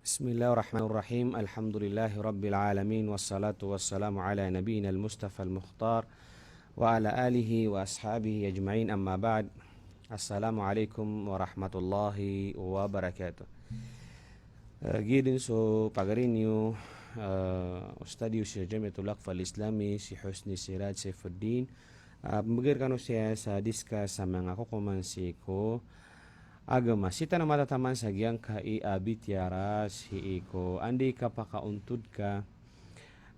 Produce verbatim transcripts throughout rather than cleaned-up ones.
Bismillahirrahmanirrahim. Alhamdulillahi Rabbil Alamin. Wassalatu wassalamu ala nabiyyina al-Mustafa al-Mukhtar wa ala alihi wa ashabihi ajma'in, amma ba'd. Assalamu alaikum warahmatullahi wabarakatuh. Eh, giya den so pagari niyo, eh, ustadh iyo sa Jamiatul Waqf Al-Islami, si Husni Siraj Saifuddin. Ah, pembegay rekano saya sa discuss sa manga kokoman sii ko agama. Sii tano matataman sa giyangkai a bitiyara sii ko anda i kapakaontod ka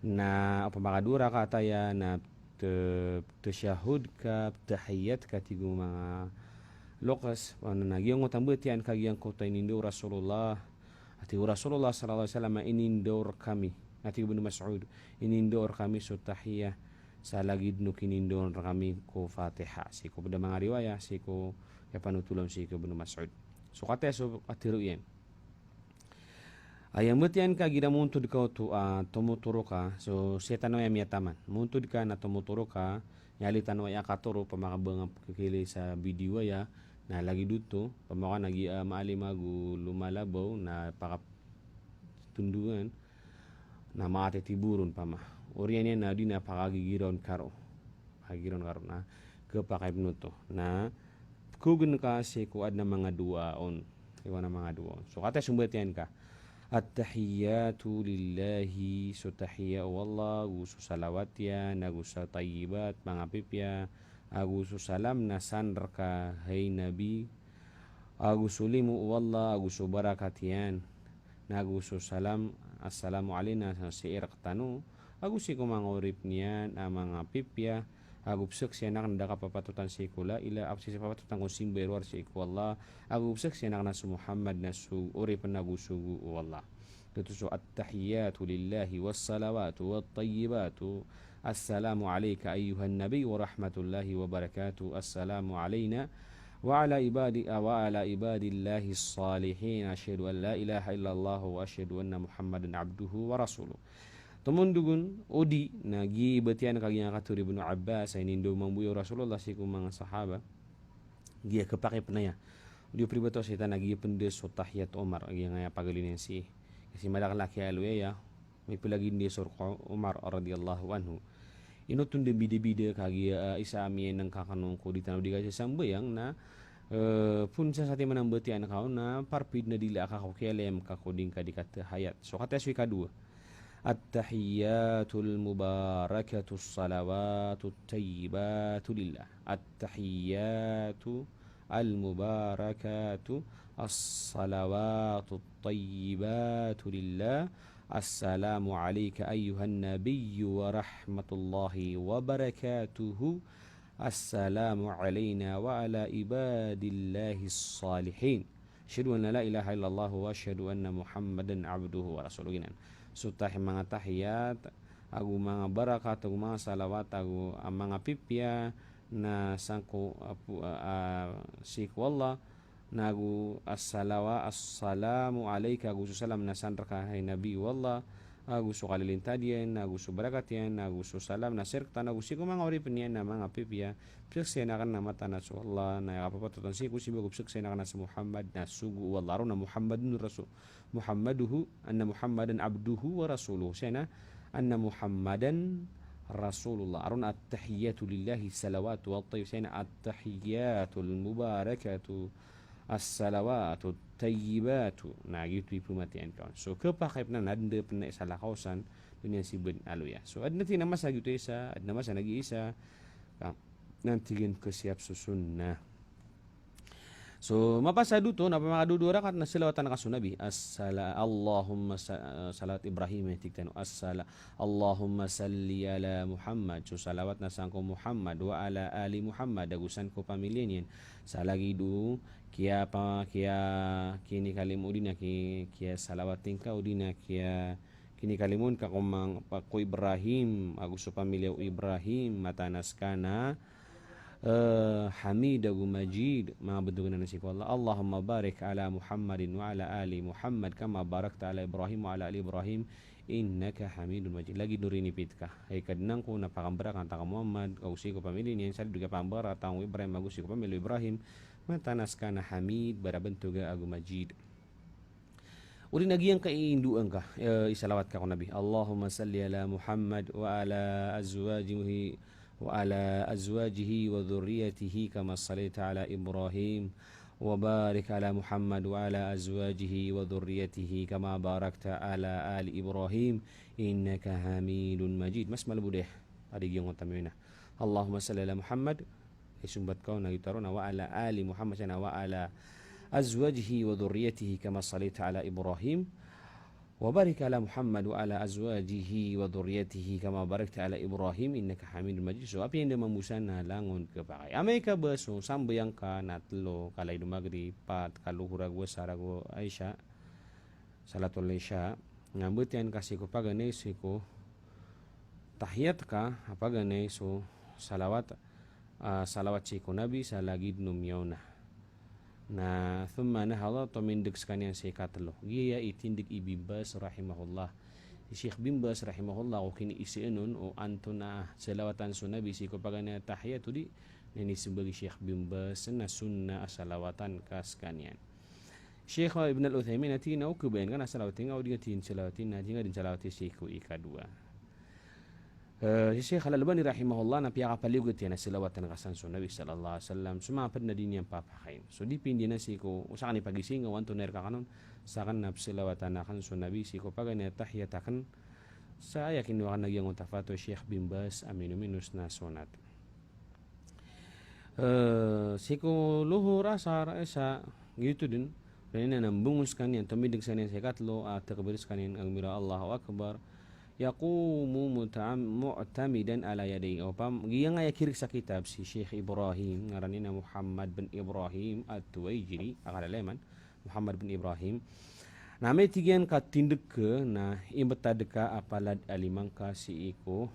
na opama ka dowa rakaat aya na te-, tashahhud ka, tahiyat ka, tig o manga loks, na giyangkoto a mbetiyaan ka giyangkoto a inindao o Rasulullah. A tig o Rasulullah sallallahu alaihi wasallam, inindao rekami. Na tig o Ibnu Mas'ud, inindao rekami so tahiya sa lagid o kinindao rekami ko Fatiha. Sii ko ped a manga riwaya, sii ko kiyapanothol on sii ko Ibnu Mas'ud. So kataya so katharo iyan. Aya mbetiyaan ka igira montod ka oto a tomotoro ka, so sii tano aya miyataman. Montod ka na tomotoro ka, aya liyo tano aya katoro, opama ka ba nga pekikili sa video aya, na lagid oto, opama ka na giya, ah, maalim ago lomalabaw, na pakatondongan, na maatitiboron opama. Oriyan iyan na di na pakagigiraon karo. Pakagigiraon karo na kepakay penoto. Na pekogen ka sii ko aden a manga dowa on. Iwan a manga dowa on. So kataya so mbetiyaan ka. At-tahiyyatu lillahi, so tahiya o Allah, ago so salawat iyan, ago so tayyibat, manga pipiya, ago so salam na san reka hay Nabi, ago so limo o Allah, ago so barakat iyan, na ago so salam, assalamu alaina, sii rektano, ago sii ko manga oripen iyan a manga pipiya, ago pesaksian aken a da kapapatotan sii ko la ila-, a, sii kapapatotan ko simba i rowar sii ko Allah, ago pesaksian aken a so Muhammad na so oripen ago sogo o Allah. Giyoto so at-tahiyyatu lillahi was-salawatu wat-tayyibatu. Assalamu alaika ayyuhan nabi wa rahmatullahi wa barakatuh. Assalamu alaina wa ala ibadi-, wa ala ibadillahis salihin. Ashhadu an la ilaha illallah wa ashhadu anna Muhammadan abduhu wa rasuluh. Tomondogon, odi, na giya i batiya ka giya katharo i Ibnu Abbas, a inindao mambo iyan o Rasulullah sii ko manga sahaba. Giya kepakay pen aya. Odi o pribato sii tano a giya pen den so tahiyat Umar, giya ngaya pagaliyo niyan sii. Kasi madakel a kiyaaloy aya, mipelagid iyan so rek o Umar radhiyallahu anhu. Ino oto den bidabida kagiya, eh, isa a miyanengka kano ko di tano di kasasambayang na, eh, pon sa satiman a mbatiya ka on na parpid na di la aka ko kiyalayam ka ko di ngka di katahiyat. So kataya so ikadowa. At-tahiyyatul mubarakatus salawatut tayyibatu lillah. At-tahiyyatu al-mubarakatu as-salawatut tayyibatu lillah. Assalamu alaika ayyuhan nabiyyu wa rahmatullahi wa barakatuhu. Assalamu alaina wa ala ibadillahis salihin. Ashhadu an la ilaha illallah wa ashhadu anna Muhammadan abduhu wa rasuluh. Giyanan. So tahi-, manga tahiyat, ago manga barakat, ago manga salawat, ago, ah, manga pipiya, na sangko, ah, pu-, ah, ah, sii ko Allah, na ago as-salawa-, assalamu alaika, ago so salam na san reka hay Nabi o Allah, ago so kalilintad iyan, ago so barakat iyan, ago so salam na sii rektano, ago sii ko manga oripen iyan a manga pipiya, pesaksian aken a mataan a so Allah, na aya kapapatotan sii ko simba ago pesaksian aken a so Muhammad na sogo o Allah. Aron a Muhammadun Rasul-, Muhammaduhu, anna Muhammadan abduhu wa rasuluh. Siya na, anna Muhammadan Rasulullah. Aron a at-tahiyyatu lillahi salawatu wat-tayyib-, siya na at-tahiyyatul mubarakatu as-salawatut tayyibatu. Na giyoto i pematiyaan ka on. So, kepakay pen anan, aden pen a isa lakaw san, doniyan si ben aloya. So, aden a tig iyan a masa giyoto isa, aden a masa na giya isa, ka, na tig iyan kesiyap so sunnah. So, mapasad oto, na pamakadowa rakaat na salawatan ka so Nabi. As-sala-, Allahumma sa-, salawat Ibrahim, eh, tig tano. As-sala-, Allahumma salli ala Muhammad. So, salawat na sangko Muhammad, wa ala ali Muhammad, ago sangko pamiliya niyan. Sa lagid o kiya pa-, kiya kinikalimo odi na ki-, kiyasalawat ingka odi na kiya kinikalimo on ka ko mang-, pa-, ko Ibrahim, ago so pamiliya o Ibrahim, mataan a seka na, eh, Hamid ago Majid, manga bentogan anan sii ko Allah. Allahumma barik ala Muhammadin wa ala ali Muhammad kama barakta ala Ibrahim wa ala ali Ibrahim innaka Hamidun Majid. Lagid o rinipit ka. Hay Kadnan ko, na pakambarakat angka Muhammad, ago sii ko pamiliya niyan, sa lagid o kiyapakambarakat angka Ibrahim, ago sii ko pamiliya o Ibrahim, mataan a seka na Hamid, barabentoga ago Majid. Odi na giyangkai a indoan ka, eh, isalawat ka ko Nabi. Allahumma salli ala Muhammad wa ala azwajihi, wa ala azwajihi wa dhurriyyatihi kama sallaita ala Ibrahim. Wa barik ala Muhammad wa ala azwajihi wa dhurriyyatihi kama barakta ala ali Ibrahim innaka Hamidun Majid. Mas malbod, eh. Adi giyangkoto a miyona. Allahumma salli ala Muhammad, isombat ka on na gitaro na wa ala ali Muhammad, na wa ala azwajihi wa dhurriyyatihi kama sallaita ala Ibrahim, wa barik ala Muhammad wa ala azwajihi wa dhurriyyatihi kama barakta ala Ibrahim innaka Hamidun Majid. So, apiya anda mambo san na langon khapakay. Amay ka ba so sambayang ka na telo, kalaid o Maghrib, pat, kalohor ago asar ago Isha, salatul Isha, na mbetiyan ka sii ko paganay sii ko tahiyat ka, a paganay so salawat, ah, salawat sii ko Nabi sa lagid o miyaona. Na thumma nahada, tomindeg sekaniyan sii katelo. Giya i tindeg i Bin Baz rahimahullah. I Sheikh Bin Baz rahimahullah, o kiniisaan on o antonaa salawatan so Nabi sii ko paganay a tahiyat odi na inisembag i Sheikh Bin Baz na sunnah a salawatan ka sekaniyan. Sheikh Ibn Al-Uthaymin na tig iyan a o kabayaan ka na salawati nga, o di nga tig iyan salawati na, di nga dn salawati sii ko ikadowa. Eh, si Sheikh Al-Albani rahimahullah na piyakapaliyogat iyan a salawatan ka san so Nabi sallallahu alaihi wasallam. So manga pd na di niyan papakain. So dipindi na sii ko, o saken i pagising, o antonaa i rk aken on, saken na pesalawatan aken so Nabi sii ko paganay a tahiyat aken. Sa aya kinowa aken a giyangkoto a fatwa o Sheikh Bin Baz a minominos na sonat. Eh, sii ko lohor, asar, Isha, giyoto dn. Odi na mbongon sekaniyan, tomindeg sekaniyan sii katelo, ah, takbir sekaniyan, a gomiraw a Allahu Akbar. Yaqumu muta'am-, mu'tamidan ala yadayhi. O pam, giyangkaya kirik sa kitab si Sheikh Ibrahim, ngaran iyan a Muhammad bin Ibrahim At-Tuwaijiri, akal a leman, Muhammad bin Ibrahim. Na amay tig iyan ka tindeg ka, na imbetad ka a palad a lima ngka sii ko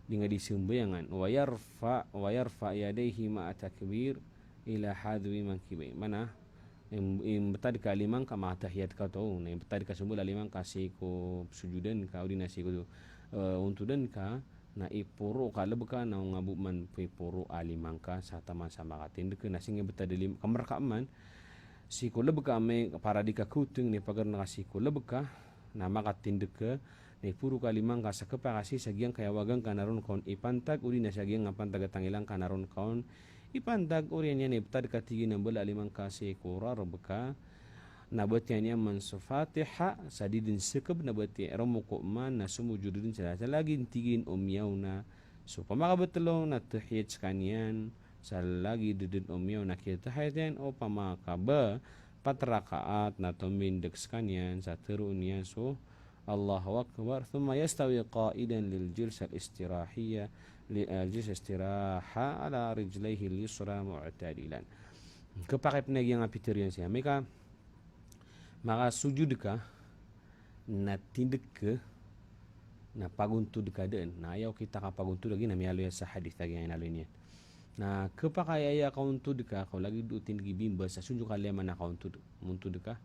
di nga di sembayangan. Wa yarfa, wa yarfa yadayhi ma'a takbir ila hadhwi mankibayhi. Mana, im-, imbetad ka a lima ngka, matahiyat ka oto, na imbetad ka so mbala a lima ngka sii ko sojodan ka, odi na sii ko, eh, ontodan ka, na iporo ka lebeka, na o nga bo man iporo a lima ngka sa taman sa makatindeg ka, na sii nga imbetad a lim-, kamer ka man, sii ko lebeka amay para di ka koteng, na ipager ngka sii ko lebeka, na makatindeg ka, na iporo ka a lima ngka sa kepakay sii sa giyangkaya waga ngka na ron ka on ipantag, odi na sa giyangkaya pantag a tangila ngka na ron ka on ipantag, oriyan iyan na imbetad ka tig iyan a mbala a lima ngka sii ko rareb ka, na batiya niyan man so Fatiha, sa di dn sekeb na batiya, romoko man na somojod dn sa, sa lagid tig iyan o miyaona, so opama ka ba telo na tahiyat sekaniyan, sa lagid dn o miyaona a kiyatahiyat iyan, opama ka ba pat rakaat na tomindeg sekaniyan, sa teroon iyan so Allahu Akbar, thumma yastawi qa'idan lil jalsatil istirahiyah, li, eh, jalsatil istiraha ala rijlaihi al-yusra mu'tadilan. Kepakay pen a giyangkai a pitero iyan sii. Amay ka makasojod ka, na tindeg ka, na pagontod ka dn. Na aya okit a kapagontod a giya na miyaaloy sa hadith a giya inaloy niyan. Na kepakay a aya kaontod ka, ka o lagid o tindeg i Bin Baz, sa sonjok a leman a kaontod, montod ka.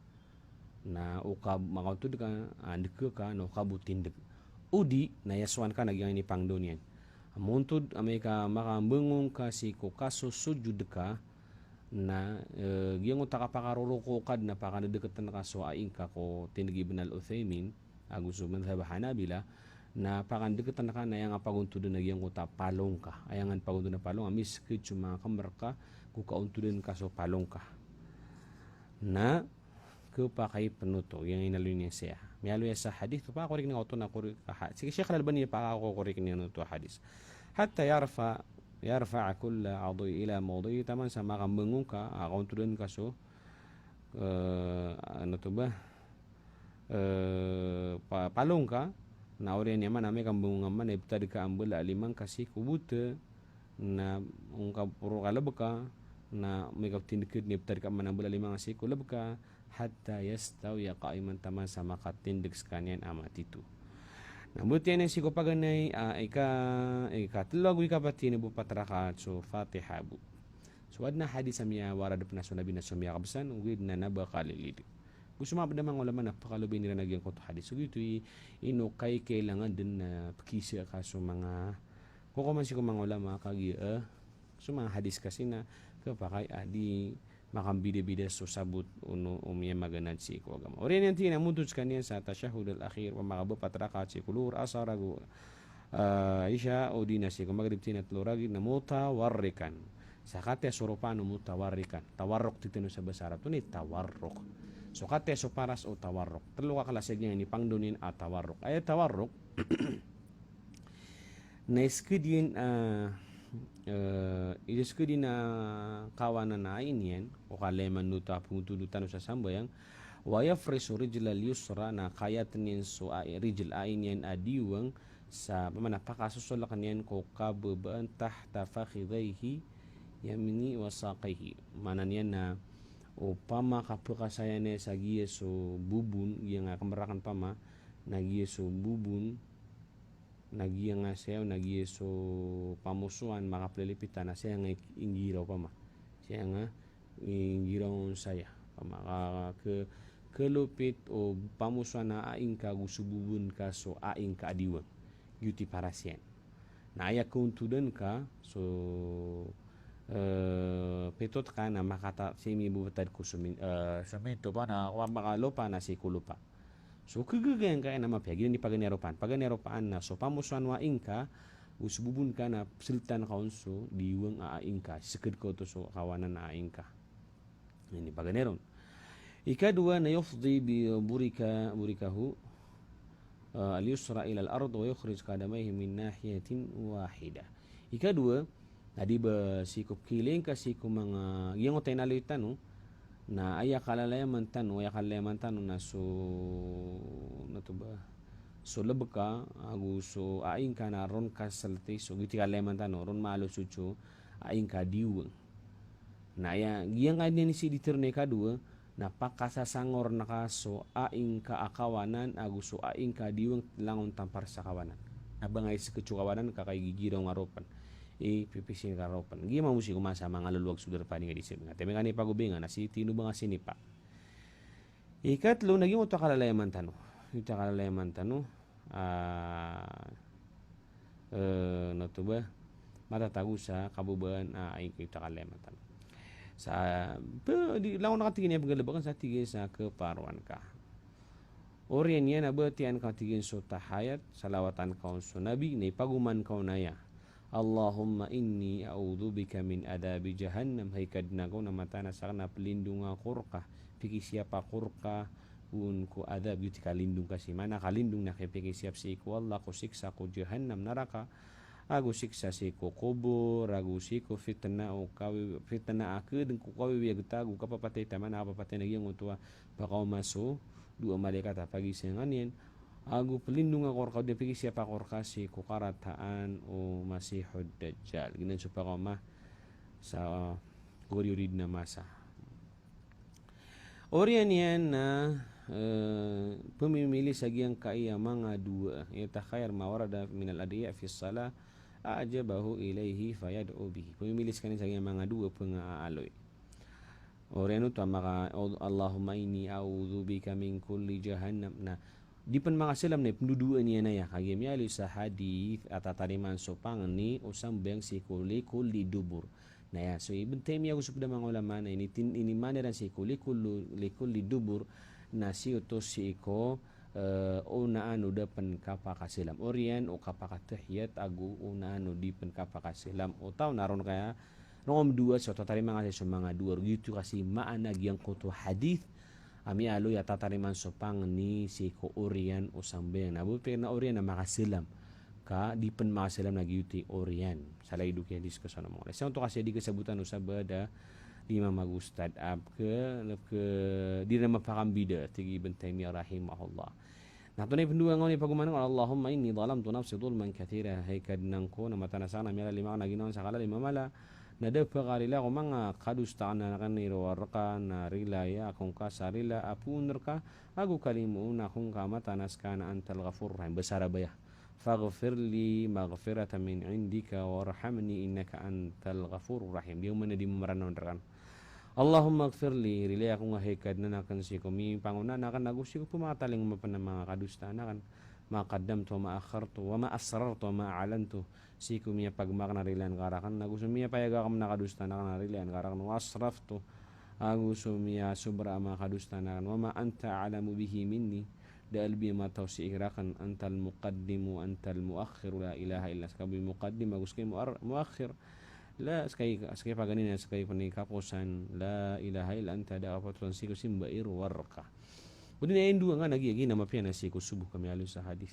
Na o ka makaontod ka, ah, ndeg ka, na o ka bo tindeg. Odi, na aya sowan ka na giyangkai a inipangndao niyan. Montod, amay ka makambongon ka sii ko kasosojod ka, na, eh, giyangkoto a kapakaroroko ka dn a pakandedeketen ka so ai ngka ko tindeg i Ibn Al-Uthaymin, ago so madhhab a Hanabila, na pakandeketen ka na aya nga pagontoden a giyangkoto a palong ka. Aya nga pagontoden a palong, a misked so manga kemer ka, ko kaontoden ka so palong ka. Na, kepakay pen oto, giyangkai inaloy niyan saya. Miyaaloy sa hadith, pakakorik niyan oto na korik a ha-, si Sheikh Al-Albani pakakokorik niyan oto a hadith. Hatta yarfa, yarfa'a kulla udwin ila mawdi'ihi, taman sa makambongon ka, ah, kaontoden ka so, eh, ano to ba? Eh, pa-, palong ka, na oriyan iyan man amay ka mbongon ka man, na ibetad ka a mbala a lima ngka sii ko bota, na o ngka poro ka lebeka, na amay ka tindeg ka, na ibetad ka man a mbala a lima ngka sii ko lebeka, hatta yastawiya qa'iman, taman sa makatindeg sekaniyan a matito. Na betiya niyan sii ko paganay, ah, ika, ikatelo ago ikapat iyan bo pat rakaat so Fatiha bo. So aden a hadith a miyawarad pen a so Nabi na so miyakabes an, ogaid na na ba kalilid. Go so manga ped a manga ulama na pekalobayan iran a giyangkoto a hadith. So giyoto i, ino kay kailangan den na pekisa ka so manga, kokoman sii ko manga ulama kagiya, eh, so manga hadith kasi na kepakay a di makambidabida so sabot o no, o miyamaganad sii ko agama. Oriyan iyan tig iyan a monto skaniyan sa tashahhud al-akhir, o makabapat rakaat sii ko Luhur, Asar ago, ah, Isha, odi na sii ko Maghrib, tig iyan a telo ragid na mutawarrikan. Sa kataya so ropaan o mutawarrikan. Tawarruk tig tano sa basa Arab, antonaa i tawarruk? So kataya so paras o tawarruk. Telo ka klasi a giyangkai a pangndao niyan a tawarruk. Aya tawarruk, na isked iyan, ah, eh, isked iyan a kawanan a ai niyan, o kalayaman oto a pngotodo tano sa sambayang, wa yafrishu rijlahul yusra, na kayatn iyan so ai, rijl, ai niyan a diwang, sa, pamana pakasosolkn iyan ko kababaan, tahta fakhidhayhi yamni wa saqayhi. Maana niyan na opama ka pkasayana sa giya so bobon, giyangkai a kmbarakn pama, na giya so bobon, na giyangkai a saya, na giya so pamosoan, makaplilipitan, na saya nga inggiraw pama. Saya nga inggiraw saya. Pama ka, ke, kelopit o pamosoan a ai ngka ago so bobon ka so ai ngka a diwang. Giyoto i paras iyan. Na aya kaontodan ka so, eh, pitot ka na makata, sii mibobotad ko so min-, eh, so minto pa na, wa makalopa na sii ko lopa. So kegagayan ka aya na mapiya, giyanan i paganay a ropaan. Paganay a ropaan na so pamosoan o ai ngka, o so bobon ka na psltan ka on so diwang a ai ngka, sked ka oto so kawanan a ai ngka. Ini paganay ron. Ikadowa na yufdi bi burika, burikahu, eh, al-yusra ila al-ard wa yukhrij qadamayhi min nahiyatin wahidah. Ikadowa, na di ba sii ko pkhailay ngka sii ko manga, giyangkoto a inaloy tano, na aya kalalayaman tano, aya kalalayaman tano na so, na oto ba, so lb ka, ago so ai ngka na ron ka slti, so giyoto i kalalayaman tano, ron maalo so, so ai ngka a diwang. Na aya, giyangkai niyan i sii di tero na ikadowa, na pakasasangor ngka so ai ngka a kawanan ago so ai ngka a diwang langon tampar sa kawanan. Na ba nga isked so kawanan ka kaigigiraw nga ropn, ipipisin ka ropn. Giya mambo sii ko masa a manga lolowag so darpa a di nga di sii, nga tig iyan a pagobingan na sii tino ba nga sinipa. Ikatlo na giyoto a kalalayaman tano. Giyoto a kalalayaman tano. Ah, eh, na oto ba, matatago sa kababaan, ah, ay, giyoto a kalalayaman tano. Sa, pe, di, langon ka tig iyan a pnggalbkn sa tig iyan sa kaparoan ka. Oriyan iyan a batiya angka tig iyan so tahiyat, salawatan ka on so Nabi, na ipagoman ka on aya. Allahumma inni a'udhu bika min adhabi jahannam. Hay Kadnan ko, na mataan a sakn na plindong ako rka, pikisiyap ako rka on ko adhab, giyoto i kalindong ka sii. Maana kalindong na kipikisiyap sii ko Allah ko siksa ko jahannam, naraka, ago siksa sii ko kobor, ago sii ko fitna o kawi-, fitna a kdn ko kawiyagta ago kapapatay ta, maana kapapatay na giyangkoto a pakaoma so dowa a malaikat a pagisangan iyan. Ago plindong ako rka, odi na pikisiyap ako rka sii ko karataan o Masihud Dajjal. Giyanan so pakaoma sa, ah, koriyod na masa. Oriyan iyan na, eh, pmimili sa giyangkai a manga dowa, yatakhayyar ma warada minal ad'iya fis salah a'jabahu ilayhi fayad'u bihi. Pmimili skaniyan sa giyangkai a manga dowa a pngaaloy. Oriyan oto a maka, Allahumma inni a'udhu bika min kulli jahannam. Na di pn makasalam na ipndodowaan iyan aya, kagiya miyaaloy sa hadith a tatarimaan so pangni o sambayang sii ko li kulli dubur. Na aya so Ibn Taymiyyah ago so pd a manga ulama na ini tin-, inimaan iran sii ko li kullu-, li kulli dubur na sii oto sii ko, eh, onaan o da pn kapakasalam. Oriyan o kapakatahiyat ago onaan o di pn kapakasalam o taw na ron kaya, ron mdowa sa tatarimaan ka sii so manga dowa roo, giyoto kasi maana giyangkoto a hadith a miyaaloy a tatarimaan so pangni sii ko oriyan o sambayang. Na bo pn a oriyan a makasalam. Ka di pn makasalam na giyoto i oriyan. Sa lagid o kiyadiscuss o manga. Sa onto kasi di kasabotan o sabaad a di mamagostad a pke, pke, di na mapakambida, tig i Ibn Taymiyyah rahimahullah. Na antonaa i pndowa nga on? Ipagoman ka on, Allahumma inni zalamtu nafsi zulman kathira. Hay Kadnan ko, na mataan a sakn na miyalalima akn a ginawa sa kalalima a mala. Na da a pkarila ko manga kadosa akn a kanirowa rka, na rila akongka sa rila a poon rka, ago kalimoon akongka a mataan a ska na antal ghafurur rahim. Basa Arab aya. Faghfir li maghfiratan min indika warhamni innaka antal ghafurur rahim. Di oman a di mo Maranaw rkan. Allahumma ighfir li, rilai ako nga hay Kadnan akn sii ko mipangonaan akn ago sii ko pmakatalingoma pn a manga kadosaan akn. Ma qaddamtu wa ma akhartu, wa ma asrartu wa ma a'lantu. Sii ko miyapagma akn a rilaan ka rakn, ago so miyapayag akn a kadosaan akn a rilaan ka rakn, wa asraftu, Ago so miyasobra a manga kadosa tano. Wa ma anta a'lamu bihi minni. Da a lbi a mataw sii rakn, antal muqaddimu, antal muakhir, la ilaha illa. Ska bo i muqaddim, ago ska i muar-, muakhir. La, ska i, ska i paganina, ska i pn i kaposan, la ilaha illa anta, da a kapatosan sii ko simba i rowar ka. Odi na aya ndowa nga na giya giya na mapiya na sii ko sobo ka miyaaloy sa hadith.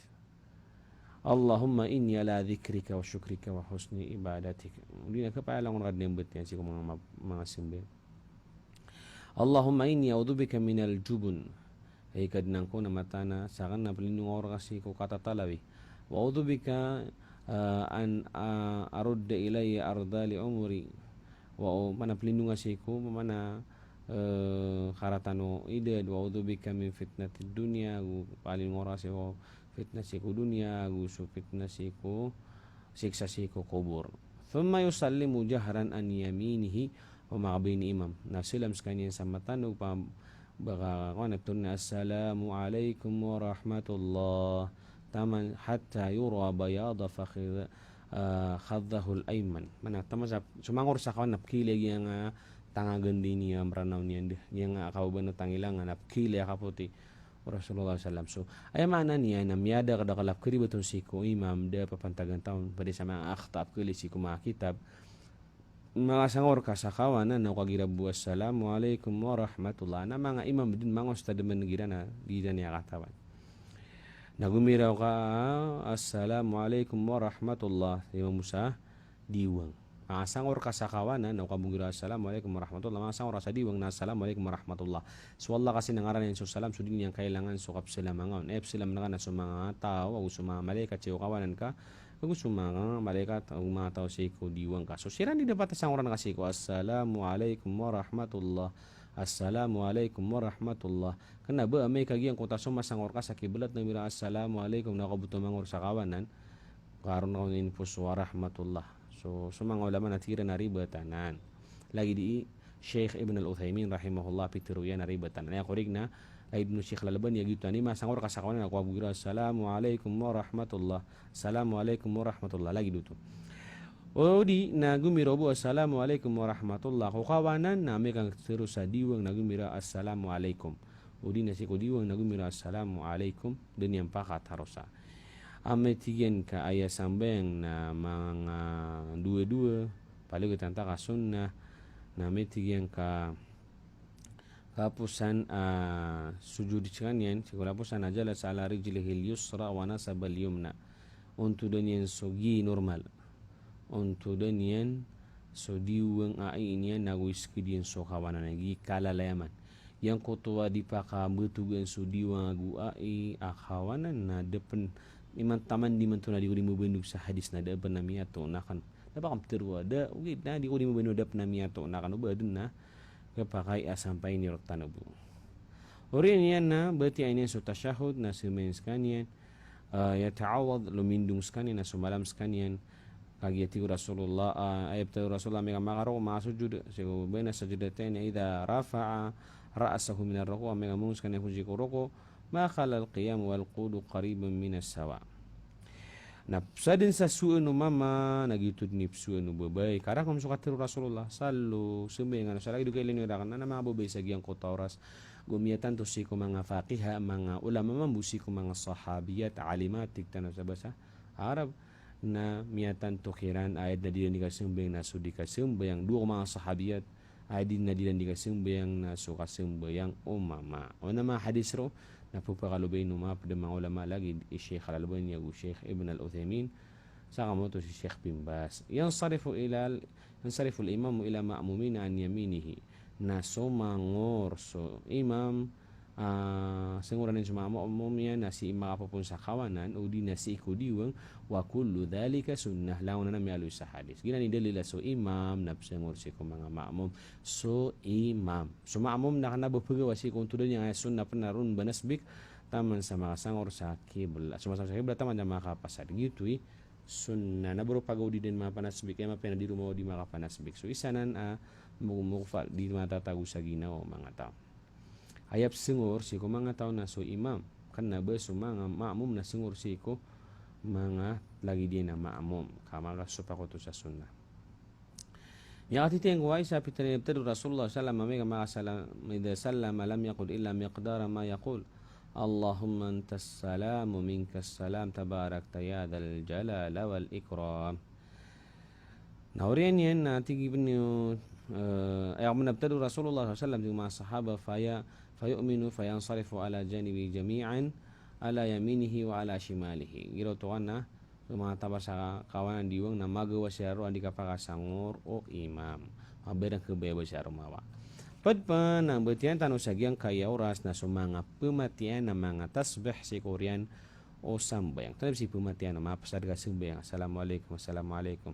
Allahumma inni ala dhikrika wa shukrika wa husni ibadatik. Odi na kapaya langon ka dn mbtiyan sii ko manga, manga simba. Allahumma inni a'udhu bika minal jubn. Hay Kadnan ko na mataan a sakn na plindonga ko rka sii ko katatalawi. Wa a'udhu bika, ah, an, ah, arudda ilayya ardhali umri. Wa o, mana plindonga sii ko, mana, eh, karatan o idad. Wa a'udhu bika min fitnatid dunya. Go plindonga ko rka sii ko fitna sii ko dunya, ago so fitna sii ko siksa sii ko kobor. Thumma yusallimu jahran an yaminihi wa ma bayna imam. Na salam skaniyan sa matanog pa baka ko na tun na, "Assalamu alaikum wa rahmatullah." Taman hatta yura bayada fakhidh-, ah, khadhdhahul ayman. Mana taman sa, so mangor sa kawan na pkhailay giyangkai a tanga gandi niyan, Mranaw niyan dn. Giyangkai a kababa na tangila nga na pkhailay a kapoti o Rasulullah sallam. So, aya maana niyan na miyada ka da kalap karibat on sii ko imam, da papantagan taw on, pd sa manga akhta a pkhailay sii ko manga kitab. Manga sangor ka sa kawanan na o kagira bo assalamu alaikum wa rahmatullah. Na manga imam dn manga ustadh man gira na, gira niyan katawan. Na gomiraw ka, "Assalamu alaikum wa rahmatullah." Imam bo sa diwang. Manga sangor ka sa kawanan na o kabogiraw assalamu alaikum wa rahmatullah. Manga sangor ka sa diwang na assalamu alaikum wa rahmatullah. So Allah kasi na ngaran iyan so salam, so di niyan kailangan so kapsalam angkaon. Eh, psalam na ka na so manga taw, ago so manga malaikat sii ko kawanan ka, ago so manga malaikat, ago manga taw sii ko diwang ka. So siran di dapat a sangoran ka sii ko assalamu alaikum wa rahmatullah. Assalamu alaikum wa rahmatullah. Kna ba amay ka giyangkoto a so masangor ka sa kiblat na gomiraw assalamu alaikum na o kaboto mangor sa kawanan. Karon ka on inipos wa rahmatullah. So, so manga ulama na tig iran a ribat anan. Lagid i Sheikh Ibn Al-Uthaymin rahimahullah, pitharo iyan a ribat anan. Aya korek na Ibn Sheikh Al-Albani a giyoto a, amay masangor ka sa kawanan na ko kabogiraw assalamu alaikum wa rahmatullah. Assalamu alaikum wa rahmatullah. Lagid oto. Odi na gomiraw bo assalamu alaikum wa rahmatullah ko kawanan na amay ka tharo sa diwang na gomiraw assalamu alaikum. Odi na sii ko diwang na gomiraw assalamu alaikum. Da niyan pakatharosa. Amay tig iyan ka aya sambayang na manga dowa-dowa, paliyogat antaa ka sunnah, na amay tig iyan ka kaposan, ah, sujud skaniyan, sii ko laposan a jalasa ala rijlihil yusra wa nasabal yumna. Ontodan iyan so gi normal. Ontodan iyan so diwang ai niyan ago iskid iyan so kawanan a gi kalalayaman. Giyangkoto a di pakambtogan so diwang ago ai a kawanan na da pn, imanto taman di manto na di ko di mbanog sa hadis na da pn a miyatoon akn. Da pakambtero a da, ogaid na di ko di mbanog, da pn a miyatoon akn o ba dn a kapakay a sampay niyan rktano bo. Oriyan iyan na batiya iyan so tashahhud na sambayang skaniyan, ah, yata'awwadh, lomindong skaniyan, na somalam skaniyan. Kagiya tig o Rasulullah, ah, aya pitharo o Rasulullah, amay ka makaroko, makasujud, sii ko bayna sajdatayn, idha rafa'a ra'sahu minar ruku', amay ka mangos skaniyan ko sii ko roko, ma khalal qiyam wal qu'udu qariban minas sawa. Na pzadan sa soan o mama, na giyoto dn i psoan o babay. Karakom so katharo o Rasulullah, sallu, sambayang kano sa lagid o kailay niyo rakn, na manga babay sa giyangkoto a oras. Go miyatanto sii ko manga faqiha, manga ulama mambo sii ko manga sahabiyat, alimat, tig tano sa basa Arab, na miyatanto kiran a aya dn a di iran di kasambayang na so di kasambayang, dowa ko manga sahabiyat, a aya dn a di iran di kasambayang na so kasambayang o mama. Oman a manga hadis roo, na pphakalobayn o manga pd a manga ulama lagid i Sheikh Al-Albani ago Sheikh Ibn Al-Uthaymin, sa kamoto si Sheikh Bin Baz. Yansarifu ilal, yansariful imamu ila ma'mumin an yaminihi. Na somangor so imam, ah, sangoran iyan so ma'mum iyan na sii makapopon sa kawanan, odi na sii ko diwang, wa kullu dhalika sunnah, langon anan a miyaaloy sa hadis. Giyanan i dalil a so imam na psangor sii ko manga ma'mum. So imam. So ma'mum na kna ba pagawa sii ko ontodan iyan a sunnah pn a ron ba nasbik, taman sa makasangor sa kibla. So masangor sa kibla, taman sa makapasad. Giyoto i sunnah. Na ba ron pagaw di dn mapanasbik, aya mapiya na di ron maw di makapanasbik. So isa anan a mog-, mogfal, di matatago sa ginawa o manga taw. Aya psangor sii ko manga taw na so imam. Kna ba so manga ma'mum na sangor sii ko manga lagid iyan a ma'mum. Ka makasopak oto sa sunnah. Miyakatitiyang ko Aisha, pitharo, pitharo o Rasulullah sallallahu alaihi wasallam, amay ka makasalam, idha sallama lam yaqul illa miqdara ma yaqul, "Allahumma antas salam wa minkas salam, tabarakta ya dzal jalali wal ikram." Na oriyan iyan na tig iyan, eh, aya pn a pitharo o Rasulullah sallallahu alaihi wasallam, tig o manga sahaba, faya-, fayu'minu fayansarifu ala janibi jami'an, ala yaminihi wa ala shimalihi. Giraw oto ka na so manga taw a sa kawanan diwang na magawa siran roo a di kapakasangor o imam. Mabarang kabaya ba siran roo mawa. Pd pn a batiya tano sa giyangkaya oras na so manga pmatiyan a manga tasbih sii ko oriyan o sambayang. Tanto sii pmatiyan a mapasad ka sambayang. Assalamualaikum, assalamualaikum.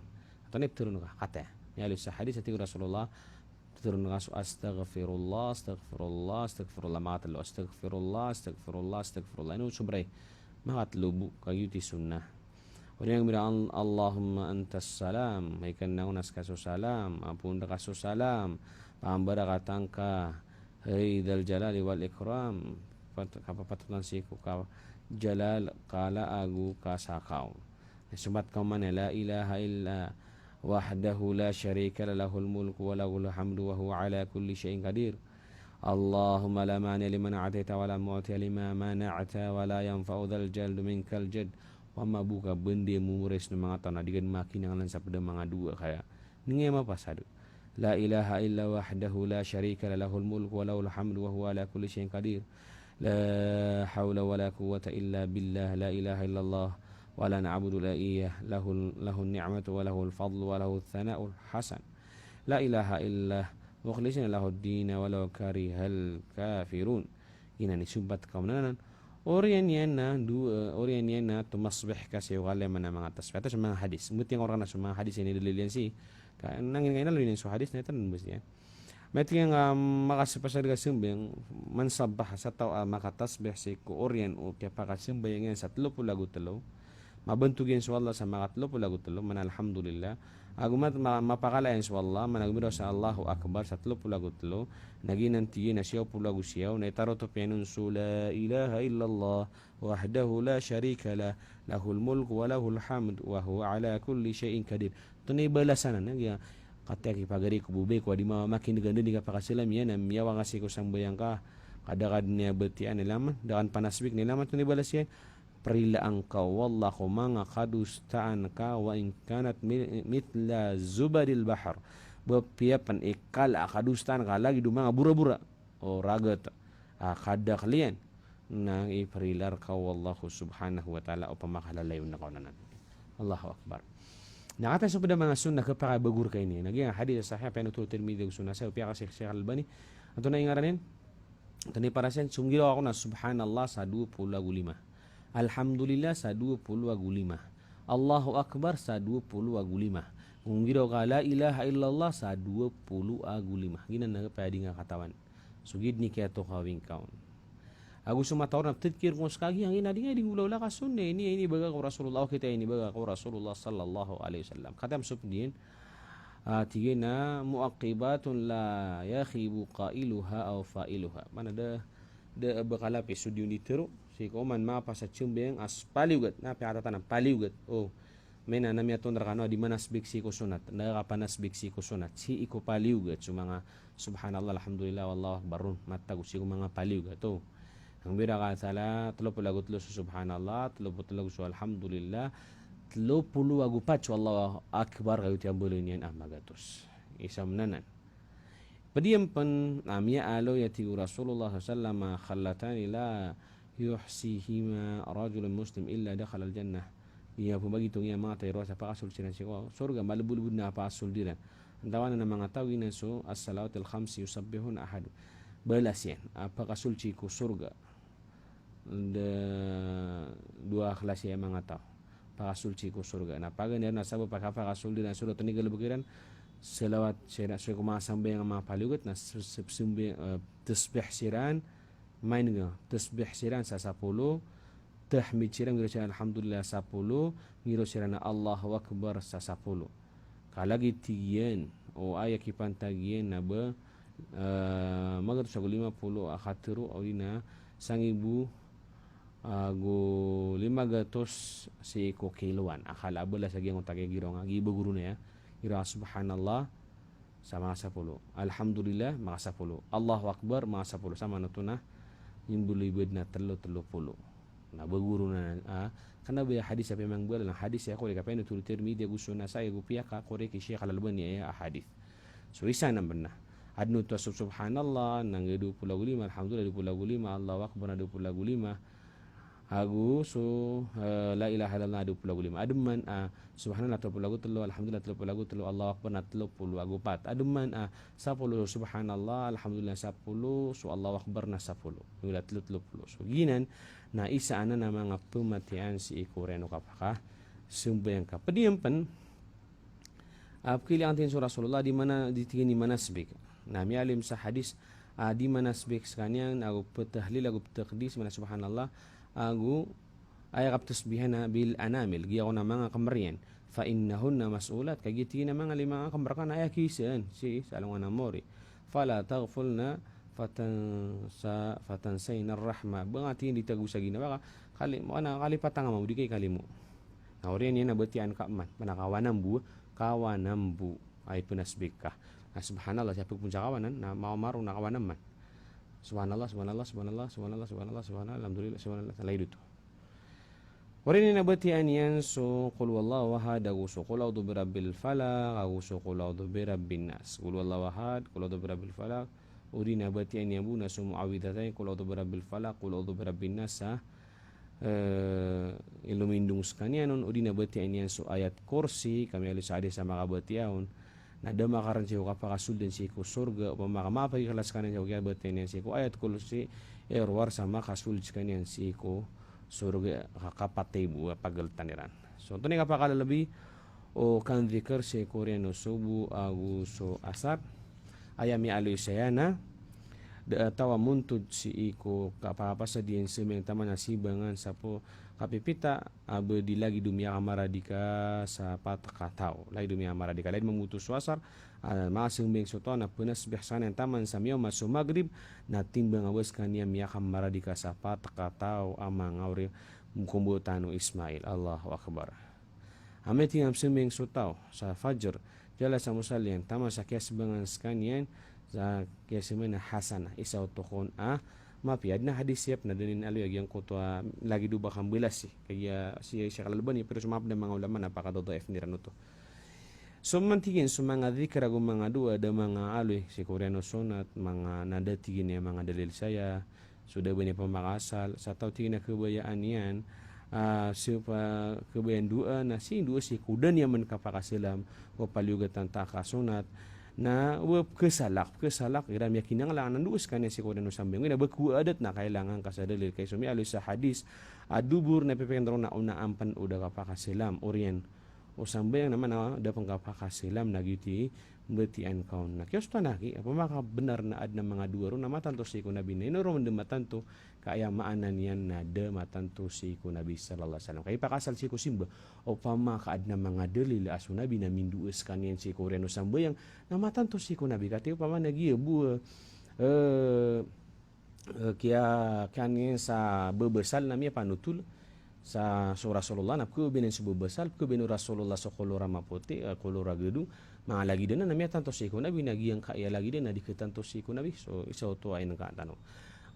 Tanto ptharoon ka, kataya. Miyaaloy sa hadis a tig o Rasulullah, ptharoon ka so astaghfirullah, astaghfirullah, astaghfirullah, makatlo, astaghfirullah, astaghfirullah, astaghfirullah. Ino sobra i? Makatlo bo, kagiya oto i sunnah. Oriyan iyan a Allahumma antas salam, hay ka na onas ka so salam, ampon da ka so salam, pambarakatan ka, hay dzal jalali wal ikram, pat-, kapapatotan sii ko ka-, jalal, kala ago kasakaw. Sompat ka oman a la ilaha illa wahdahu la sharika lah, lahul mulku wa lahul hamdu wa huwa ala kulli shay'in qadir. Allahumma la mani'a lima a'tayta wa la mu'tiya lima mana'ta wa la yanfa'u dzal jaddi minkal jadd. Oman bo ka bandi a momoris o manga taw na di ka dn makinanglan sa pd a manga dowa kaya. Ino nga mapasad? La ilaha illa wahdahu la sharika lah, lahul mulku wa lahul hamdu wa huwa ala kulli shay'in qadir. La hawla wa la quwwata illa billah, la ilaha illallah, wa la na'budu illa iyyah, lahul, lahun ni'matu wa lahul fadlu wa lahul thana'ul hasan. La ilaha illa mukhlisina lahud dina walau karihal kafirun. Giyanan i sompat ka oman anan. Oriyan iyan na do, eh, oriyan iyan na tomasbih ka sii ko kaliyo man a manga tasbih. Atas manga hadis. Mutiyang ka oran na so manga hadis iyan i dalil iyan sii. Ka, na giyanan i inaloy niyan so hadis na itan bes iyan. Miyatiyang ka makasapasad ka sambayang, man sabbaha, sa taw a makatasbih sii ko oriyan o kiyapakasambayang iyan sa tlo polo ago tlo. Mabantog iyan so Allah sa makatlo polo ago tlo, man alhamdulillah. Ago mat-, ma-, mapakala iyan so Allah, man ago miraw sa Allahu Akbar sa tlo polo ago tlo, na giyanan tig iyan a siyaw polo ago siyaw, na itarotop iyan on so la ilaha illallah wahdahu la sharika lah, lahul mulku wa lahul hamd wa huwa ala kulli shay'in qadir. Oto na i balasan anan, na giya kataya kipagari ko bo ba ko a di ma-, makineg anda di kapakasalam iyan, na miyawa ka sii ko sambayang ka, ka da ka dn iyan batiya na ilaman, da ka dn panasbih na ilaman, oto na i balas iyan. Prilaan ka o Allah ko manga kadosaan ka, wa in kanat mi-, mithla zubadil bahr. Ba apiya pn i kala a kadosaan ka lagid o manga borabora o ragat a kadakl iyan, na iprila rka o Allah subhanahu wa ta'ala o pamakalalayon ka on anan. Allahu Akbar. Na kataya so pd a manga sunnah a kapakabagor ka ini. Na giya hadis a sahih a piyanothol o Tirmidhi ago so Nasa'i, piyakasahih o Sheikh Al-Albani. Antonaa i ngaran iyan? Antonaa i paras iyan? So mgiraw ako na subhanallah sa dowa polo ago lima. Alhamdulillah sa dowa polo ago lima. Allahu Akbar sa dowa polo ago lima. Mgiraw ka la ilaha illallah sa dowa polo ago lima. Giyanan na pd a di nga katawan. So giyai dn i kiyatokawi ngka on. Ago so mataw na tadhkir ko ska giya, giya na di nga di nggolawla ka sunnah, ini, ini ibagak o Rasulullah, o kita ini ibagak o Rasulullah sallallahu alaihi wasallam. Kataya so pd iyan, ah, tig iyan a mu'aqqibatun la yakhibu qailuha aw fa'iluha. Maana da, da a ba kalapis so di on di tero, sii ko oman mapasad sambayang a so paliyogat, na apiya katatanan, paliyogat. O, maana na miyatonda rkano a di manasbih sii ko sunnat, na kapanasbih sii ko sunnat. Sii ko paliyogat, so manga subhanallah, alhamdulillah, wallahu akbar on, matago sii ko manga paliyogat oto. Ang bira ka sala, tlo polo ago tlo so subhanallah, tlo polo ago tlo so alhamdulillah, tlo polo ago pat so Allahu akbar, kagiya oto i ambalan iyan a magatos. Isa man anan. Pd iyan pn a miyaaloy a tig o Rasulullah sallallahu alaihi wasallam, khallatani la yuhsihima rajulun muslim illa dakhalal jannah. Giya pn ba giyoto, giya manga taw i rowar sa pakasold siran sii ko sorga, malbolbod na pakasold iran. Antaa na manga taw giyanan so as-salawatil khams yusabbihun ahad. Balas iyan a pakasold sii ko sorga. Da dowa klasi a manga taw pakasold sii ko sorga. Na paganay ron a sabap a kapakasold iran so sorga, oto na i galbk iran salawat siran sii ko manga sambayang a manga paliyogat, na s-, s-, sambayang, eh, tasbih siran, main nga, tasbih siran sa sapolo, tahmid siran, nggiraw siran alhamdulillah sapolo, nggiraw siran a Allahu Akbar sa sapolo. Ka lagid tig iyan o aya kipantag iyan na ba, eh, magatos ago lima polo a katero, odi na sangibo ago lima gatos sii ko kiloan. A kala a balas a giyangkoto a kiyagiraw nga, giya i ba goro na aya, giraw a subhanallah, sa manga sapolo. Alhamdulillah, manga sapolo. Allahu Akbar, manga sapolo. Sa manoto na imbaloy bad na telo, telo polo. Na bagoro na, ah, kena ba aya hadis a pemang bala na hadis a korek a penothol o Tirmidhi ago so Nasa'i ago piyakakorek i Sheikh Al-Albani aya a hadis. So isa na bena. Aden oto a sub-, subhanallah, na nga dowa polo ago lima, alhamdulillah, dowa polo ago lima, Allahu Akbar, na dowa polo ago lima. Ago so, eh, la ilaha illallah, dowa polo ago lima. Aden man a subhanallah, telo polo ago telo, alhamdulillah, telo polo ago telo, Allahu Akbar, na telo polo ago pat. Aden man a sapolo so subhanallah, alhamdulillah, sapolo, so Allahu Akbar, na sapolo. Mila telo, telo polo. So giyanan na isa anan a manga pematiyaan sii ko oriyan o kapakasambayang ka. Ped iyan pen, ah, pekilay angkanin so Rasulullah di mana, di tig iyan i manasbik. Na miyaaloy sa hadis, ah, di manasbik sekaniyan, ago petahlil, ago petakdis, mana subhanallah, ago aya kaptasbihan a bil anamil, giya ko na manga kemer iyan. Fa innahunna mas'ulat, kagiya tig iyan a manga lima a kemer ka na aya kiisaan, sii sa alongan a mori. Fala taghfulna fatansa-, fatansayna rahma. Ba nga tig iyan di tago sa ginawa ka, kali-, mana kalipatan ka mambo, di ka ikalimo. Na oriyan iyan a batiyaan ka man, mana kawanan bo, kawanan bo. Ay penasbik ka. Na subhanallah, siya pegpon sa kawanan, na mawamaro na kawanan man. Subhanallah, subhanallah, subhanallah, subhanallah, subhanallah, subhanallah, alhamdulillah, subhanallah, lagid oto. Oriyan iyan a batiyaan iyan so qul huwallahu ahad, ago so qul a'udhu birabbil falaq, ago so qul a'udhu birabbin nas. Qul huwallahu ahad, qul a'udhu birabbil falaq, odi na batiyaan iyan bo na so mu'awwidhatayn, qul a'udhu birabbil falaq, qul a'udhu birabbin nas, sa, eh, ilomindong sekaniyan on, odi na batiyaan iyan so ayat kursi, ka miyaaloy sa hadis a makabatiya on, na da makarn sii ko kapakasold iyan sii ko sorga, opama ka mapagiklas sekaniyan sii ko kiyabatiya niyan sii ko ayat kursi, eh, rowar sa makasold sekaniyan sii ko sorga, ka kapatay bo a pageltan iran. So, antonaa i kapakalalabi o kandikir sii ko oriyan o sobo ago so asar. Aya miyaaloy saya na da a taw a montod sii ko kapakapasad iyan sembayang taman a sibangan sa po kapipita a ba di lagid o miyakamaradika sa pat ka taw. Lagid o miyakamaradika. Lagid mambo oto so asar, ah, makasambayang so taw na penasbih sekaniyan taman sa miyaoma so magrib, na timbang a ba sekaniyan miyakamaradika sa pat ka taw a manga oriyan o kombo tano Ismail. Allahu Akbar. Amay tig iyan a sembayang so taw sa fajr, jalasa musalliyan, taman sa kiyasebangan sekaniyan sa kiyasebangan a hasana, isa oto kon a mapiya. Aden a hadis iyan na da niyan aloy a giyangkoto a lagid o ba kambelas i, kagiya si Sheikh Al-Albani, pero so mapda manga ulama na pakadadaif iran oto. So man tig iyan, so manga dhikr ago manga doa, da manga aloy sii ko oriyan o sonat, manga na da tig iyan a manga dalil saya, so da ba niyan pamakaasal, sa taw tig iyan a kabayaan iyan, ah, so pa-, kabayaan doa, na sii doa sii ko da niyan man kapakasalam, ko paliyogatan ta ka sonat, na ba pkasalak, pkasalak, igira miyakinanglangan a doa sekaniyan sii ko oriyan o sambayang, ina ba ko adat na kailangan ka sa dalil, kay so miyaaloy sa hadis a dubur na pipikir ron na onaan pen o da kapakasalam, oriyan o sambayang na mana da pen kapakasalam na giyoto i mbatiya angka on. Na kiyasotan aki, opama ka benar na aden a manga doa ron na matanto sii ko Nabi, na ino ron da matanto, ka aya maana niyan na da matanto sii ko Nabi sallallahu alaihi wasallam. Ka ipakasal sii ko simba, opama ka aden a manga dalil a so Nabi na mindoa sekaniyan sii ko oriyan o sambayang, na matanto sii ko Nabi. Katii opama na giya bo, eh, eh, kiya-, kiyaaniyan sa babasal na miyapanotol sa so Rasulullah, na pkhababayaan so babasal, pkhababayaan o Rasulullah so kolor a mapoti, eh, kolor a gadong, manga lagid anan na miyatanto sii ko Nabi, na giyangkaya lagid anan na di katanto sii ko Nabi. So, isa oto a inengka tano.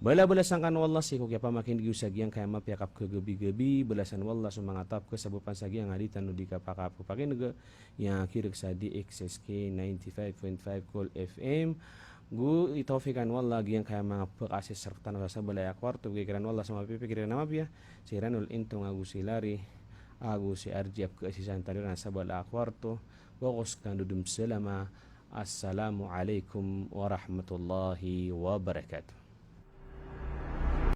Balabalasan kano o Allah sii ko kiyapamakineg iyo sa giyangkaya mapiya a kapkhagabigabi, balasan o Allah so manga taw a pkhasabapan sa giyangkaya di tano di kapakapakineg, aya kiyaireg sa D X S K ninety five point five Cool F M. Go itawfikan o Allah giyangkaya manga pkhasis rektano sa sabala a kwarto, bgay kiran o Allah sa mapipikiran a mapiya, si Ranul Intong ago si Larry, ago si R J a pkhasisan tano iran sa sabala a kwarto. Go ko sekano dn salama. Assalamu alaikum warahmatullahi wabarakatuh.